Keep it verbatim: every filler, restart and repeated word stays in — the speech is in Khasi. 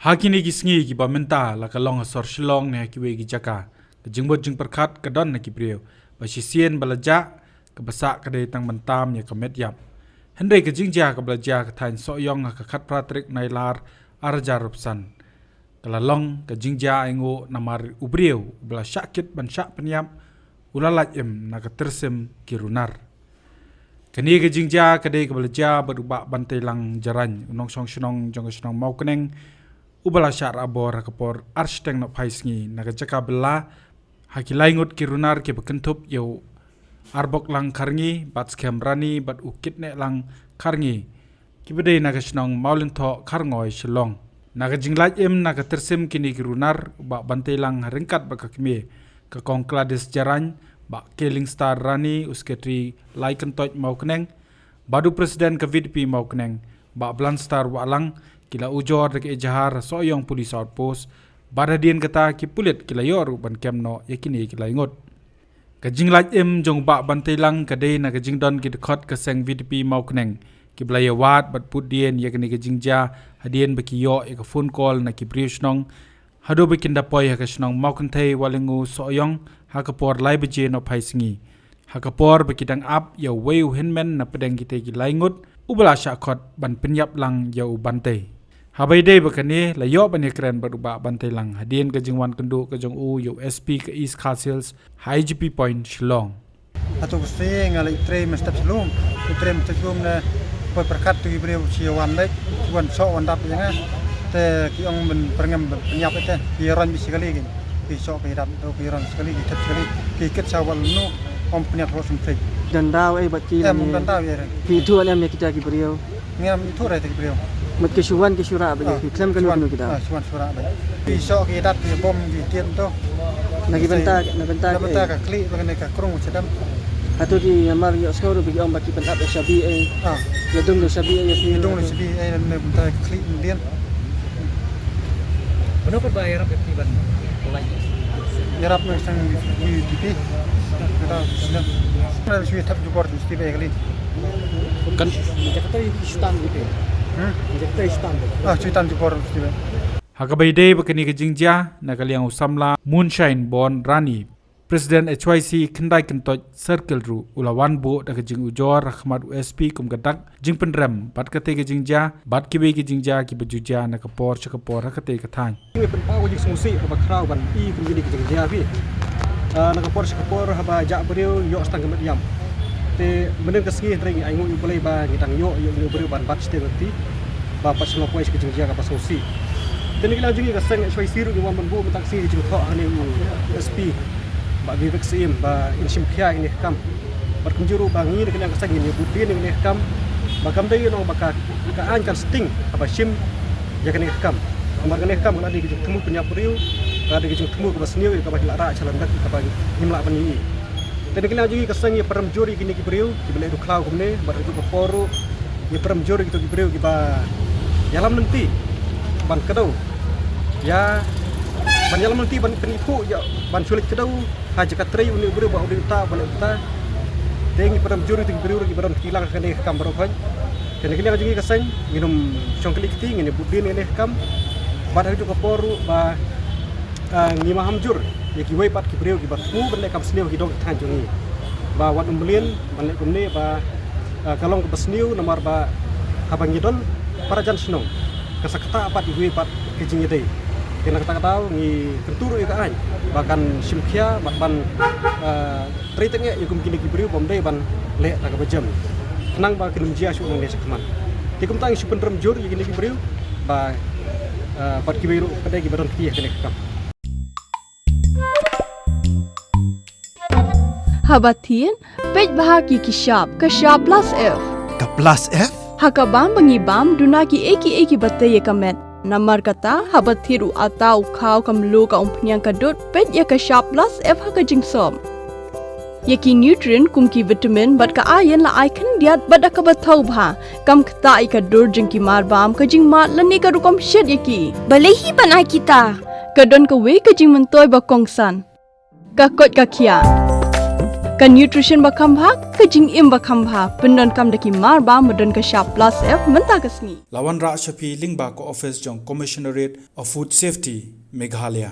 Ha kine ki sngi kiba mynta la ka long ha sor Shillong ne ha kiwei ki jaka, ka jingmut jingpyrkhat ka don na ki briew ba shisien ba la jah, kaba sah ka dei tang ban tam ïa ka met ïap. Hynrei ka jingjia kaba la jia ha ka thaiñ Sohiong ha ka khatphra tarik Nailar arhajar arphew san, ka la long ka jingjia ainguh namar u briew uba la shah kit ban shah pynïap u la lait im na ka tyrsim ki runar. Kane ka jingjia ka dei kaba la jia bad u Bah Banteilang Jarain, u nongshong shnong jong ka shnong Mawkneng, uba la shah rah bor ha ka por ar shiteng nohphai sngi na ka jaka bylla ha ki lai ngut ki runar kiba kynthup ïa u Arboklang Kharngi, Batskhem Rani bad u Kitnehlang Kharngi, kiba dei na ka shnong Mawlynthoh, Kharngoi, Shillong. Na ka jinglait im na ka tyrsim kine ki runar, u Bah Banteilang ha ryngkat bad ka kmie, ka Kong Gladys Jarain, Bah Kelingstar Rani, u Secretary Lai Kyntoit Mawkneng, bad u President ka V D P Mawkneng, Bah Blanstar Wahlang, ki la ujor da ka ejahar ha Sohiong Police Outpost, bad hadien kata ki pulit ki la ïoh ruh ban kem noh ïa kine ki lai ngut. Ka jinglait im jong u Bah Banteilang ka dei na ka jingdon ki dkhot ka seng V D P Mawkneng, kiba la ïawad bad put dien ïa kane ka jingjia hadien ba ki ïoh ïa ka phone call na ki briew shnong, haduh ba kin da poi ha ka shnong Mawkynthei Walingu Sohiong ha ka por lai baje nohphai sngi, ha ka por ba ki dang ap ïa uwei u hynmen na pdeng kitei ki lai ngut uba la shah khot ban pynïap lang ïa u Bantei. Haba ïadei bad kane, la ïoh ban ïakren bad u Bah Banteilang hadien ka jingwan kynduh ka jong u ïa u S P ka East Khasi Hills ha I G P Point, Shillong. Hato ka sngi nga la ïatrei mynstep sha lum, ïatrei mynstep sha lum ne poi pyrkhat, tu ki briew shi wan leit, shi wan shoh wan dap ïa nga. Te ki ong ban pyrngem ban pynïap ïa te, ki rong beit shi kali ki. Ki shoh ki dap, tu ki rong shi kali, ki thep shi kali, ki kit sha wal nu, ong pynïap, ong sngewthuh. Don daw ei bad ki, em, lane don daw ïa re. Phi ithuh em ïa kita ki briew? Ngam ithuh re kita ki briew. Mut ki shu wan ki shu rah beit, ah, ki khlem kano kano ki daw. Ah, shu wan shu rah beit. Ki shoh ki dap ki bom ki tied to. Na ki bynta, na bynta, na bynta eh, ka khlieh bad kane ka krung shadem. Hato ki namar ïohsngew ruh ba ki ong ba ki pynhap ïa shabi eh. Ah. Ïa dung da shabi eh ïa phi. Ïa dung da shabi eh, na bynta ka khlieh mdien. Mano pat ba ïarap ïa phi ban lait? Ïarap na ka seng V D P. Kata sdang. Kata shu thep jubor sdang ba kali. Kan. Jakarta i stan gitu. Hmm? Jakarta i stan. Ah, shu tan jubor sdang ba. Ha kaba ïadei bad kane ka jingjia, na ka liang u samla Moonshine Born Rani, President H Y C Khyndai Kyntoit Circle ruh u la wan buh da ka jingujor ha khmat u S P kum ka dak jingpynrem bad katei ka jingjia bad kiwei ki jingjia kiba ju jia na ka por sha ka por ha katei ka thaiñ. Ngi pynpaw ka jingsngewsih kaba khraw ban i kum kine ki jingjia phi. Ah, na ka por sha ka por haba jah briew ïoh tang ka met ïap. Te mynnin ka sngi hynrei ngi ainguh ïa U Blei ba ngi dang ïoh ïa une u briew ban bat shiteng lynti ba pat shu la poi sha ka jingjia kaba sngewsih. Te na ka liang jong ngi ka seng H Y C ruh ngi wan ban buh mynta ka sngi ka jingthoh ha une u S P Bah Vivek Syiem ba in shim khia ïa kane ka kam. Bad kumjuh ruh ba ngi na ka liang ka seng ngin ïa bud dien ïa kane ka kam ba kam dei ïa nong ba ka, ka aiñ kan sting haba shim ïa kane ka kam. Namar kane ka kam ka la dei ka jingthmu pynïap briew, ka la dei ka jingthmu kaba sniew ïa kaba ki la rah sha lyndet kaba ngim lah ban ïohi. Te na ka liang jong ngi ka seng ngi pynrem jur ïa kine ki briew kiba leh dukhlaw kumne bad ha kajuh ka por ruh ngi pynrem jur ïa kito ki briew kiba ïalam lynti ban kdew ïa, ban ïalam lynti ban pyniphuh ïa, ban shu leit kdew ha jaka trei une u briew ba u dei uta ba leh uta. Te ngi pynrem jur ïa kito ki briew ruh kiba don kti lang ha kane ka kam baroh khoit. Te na ka liang jong ngi ka seng ngin ym shong kylli kti, ngin ïa bud dien ïa kane ka kam. Bad ha kajuh ka por ruh ba ah, ngi maham jur ïa kiwei pat ki briew kiba thmu ban leh kam sniew ha ki dong ki thaiñ jong ngi. Ba wat ym mlien ban leh kumne ba, ah, ka long kaba sniew namar ba haba ngi don para jan shnong ka sa ktah pat ïa kiwei pat ki jingïadei. Te na kata ka daw ngi kyntu ruh ïa ka aiñ ba kan shim khia bad ban, ah, trei tang ïa kum kine ki briew bym dei ban leh ta kaba jem khnang ba kin ym jia shuh nangne shakhmat. Te kumta ngi shu pynrem jur ïa kine ki briew ba, ah, bad kiwei ruh pat de kiba don kti ha kane ka kam. Haba thied, peit bha ki ki shap, ka shap plus F. Ka plus F? Ha ka bam ba ngi bam, duna kiei kiei kiba tei ïa ka met. Namar kata, haba thied u atta, u khaw, ka mluh, ka umphniang, ka dud, peit ïa ka shap plus F ha ka jingsop. Ïa ki nutrient kum ki vitamin bad ka iron la ai khyndiat bad da kaba thaw bha. Kam ktah ïa ka dur jong ki marbam, ka jingmad lane ka rukom shet ïa ki. Balei hi ban ai kita? Ka don kawei ka jingmyntoi ba kongsan. Ka koit ka khiah. Ka nutrition ba kham bha, ka jingim ba kham bha, pyndonkam da ki mar ba, ba don ka shap plus F mynta ka sngi. La wanrah sha phi lyngba ka office jong Commissionerate of Food Safety, Meghalaya.